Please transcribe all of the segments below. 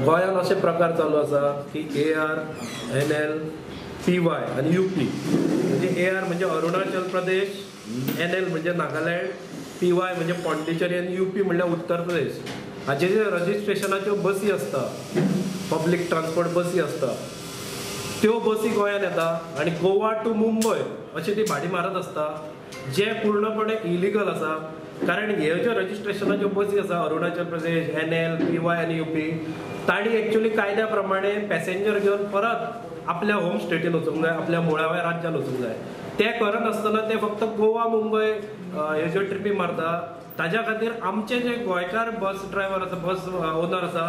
गोंयांत अशे प्रकार चालू आसा की AR, NL, PY आनी UP, म्हणजे AR म्हणजे अरुणाचल प्रदेश, NL म्हणजे नागालँड, PY म्हणजे पॉंडिचेरी आनी UP म्हणल्यार उत्तर प्रदेश. हाचे जे रजिस्ट्रेशनाच्यो बसी आसता, पब्लीक ट्रान्सपोर्ट बसी आसता, त्यो बसी गोंयांत येता आनी गोवा टू मुंबय अशी ती भाडी मारत आसता, जे पूर्णपणे इलिगल आसा. कारण ह्यो ज्यो रजिस्ट्रेशनाच्यो बसी आसा अरुणाचल प्रदेश, NL, PY आनी UP, तांणी एक्चुअली कायद्या प्रमाणे पॅसेंजर घेवन परत आपल्या होम स्टेटीन वचूंक जाय, आपल्या मुळाव्या राज्यांत वचूंक जाय. ते करनासतना ते फक्त गोवा मुंबय ह्यो ज्यो ट्रिपी मारता. ताज्या खातीर आमचे जे गोंयकार बस ड्रायव्हर आसा, बस ओनर आसा,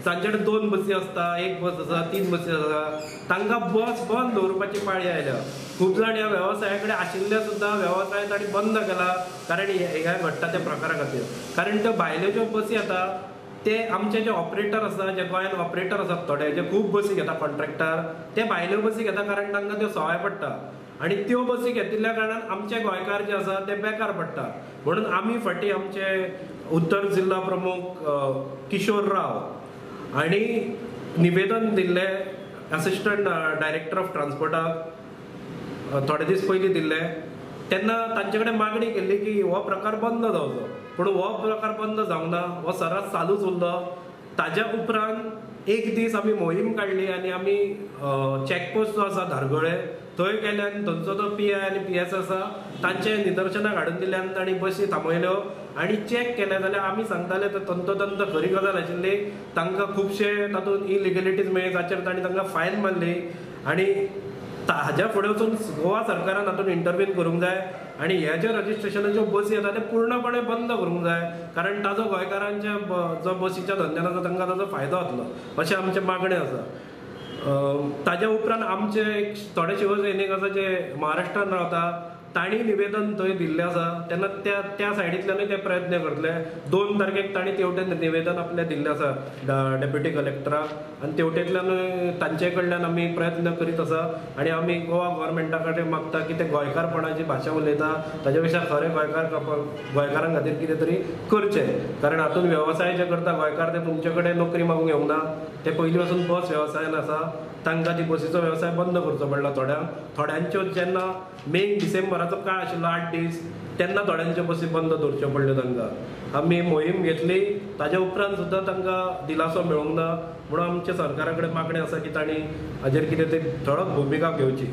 तांचे कडेन 2 बसी आसता, 1 बस आसा, 3 बसी आसा, तांकां बस बंद दवरपाची पाळी आयल्या. खूब जाण ह्या वेवसाया कडेन आशिल्ले सुद्दां वेवसाय तांणी बंद केला, कारण हे घडटा त्या प्रकारा खातीर. कारण त्यो भायल्यो ज्यो बसी येता ते आमचे जे ऑपरेटर आसा, जे गोंयांत ऑपरेटर आसात थोडे जे खूब बसी घेता कॉन्ट्रॅक्टर, ते भायल्यो बसी घेता कारण तांकां त्यो सवाय पडटा आनी त्यो बसी घेतिल्ल्या कारणान आमचे गोंयकार जे आसा ते बेकार पडटा. म्हणून आमी फाटीं आमचे उत्तर जिल्हा प्रमुख किशोर राव आनी निवेदन दिल्लें असिस्टंट डायरेक्टर ऑफ ट्रान्सपोर्टाक थोडे दीस पयलीं दिल्लें. तेन्ना तांचे कडेन मागणी केल्ली की हो प्रकार बंद जावचो, पूण हो प्रकार बंद जावंक ना, हो सरास चालूच उरलो. ताज्या उपरांत एक दीस आमी मोहीम काडली आनी आमी चॅकपोस्ट जो आसा धारगळे थंय गेले आनी थंयचो जो PI आनी PS आसा तांचे निदर्शनाक हाडून दिलें आनी तांणी बसी थांबयल्यो आनी चॅक केलें. जाल्यार आमी सांगताले तर तंतोतंत खरी गजाल आशिल्ली. तांकां खुबशे तातूंत इलिगलिटीज मेळ्ळे, जाचेर तांणी तांकां फायन मारली. आनी हाज्या फुडें वचून गोवा सरकारान हातूंत इंटरवीन करूंक जाय आनी हे जे रजिस्ट्रेशनाच्यो बसी येता ते पूर्णपणे बंद करूंक जाय, कारण ताजो गोंयकारांच्या जो बसीच्या धंद्यान आसा तांकां ताजो फायदो जातलो अशें आमचें मागणें आसा. ताज्या उपरांत आमचे एक थोडे शिवसैनीक आसा जे महाराष्ट्रान रावता, तांणी निवेदन थंय दिल्लें आसा. तेन्ना त्या त्या सायडींतल्यानूय ते प्रयत्न करतले. 2 तारखेक तांणी तेवटेन निवेदन आपलें दिल्लें आसा डेप्युटी कलेक्टराक आनी तेवटेंतल्यानूय तांचे कडल्यान आमी प्रयत्न करीत आसा. आनी आमी गोवा गव्हर्मेंटा कडेन मागता की ते गोंयकारपणाची भाशा उलयता ताजे पेक्षा खरें गोंयकार गोंयकारां खातीर कितें तरी करचें, कारण हातूंत वेवसाय जे करता गोंयकार ते तुमचे कडेन नोकरी मागूंक येवंक ना, ते पयलीं पासून बस वेवसायान आसा. तांकां ती बसीचो वेवसाय बंद करचो पडला. थोड्यांच्यो जेन्ना मेन डिसेंबराचो काळ आशिल्लो 8 दीस, तेन्ना थोड्यांच्यो बसी बंद दवरच्यो पडल्यो तांकां. आमी मोहीम घेतली, ताज्या उपरांत सुद्दां तांकां दिलासो मेळूंक ना. म्हणून आमच्या सरकारा कडेन मागणें आसा की तांणी हाजेर कितें तरी ठळक भुमिका घेवची.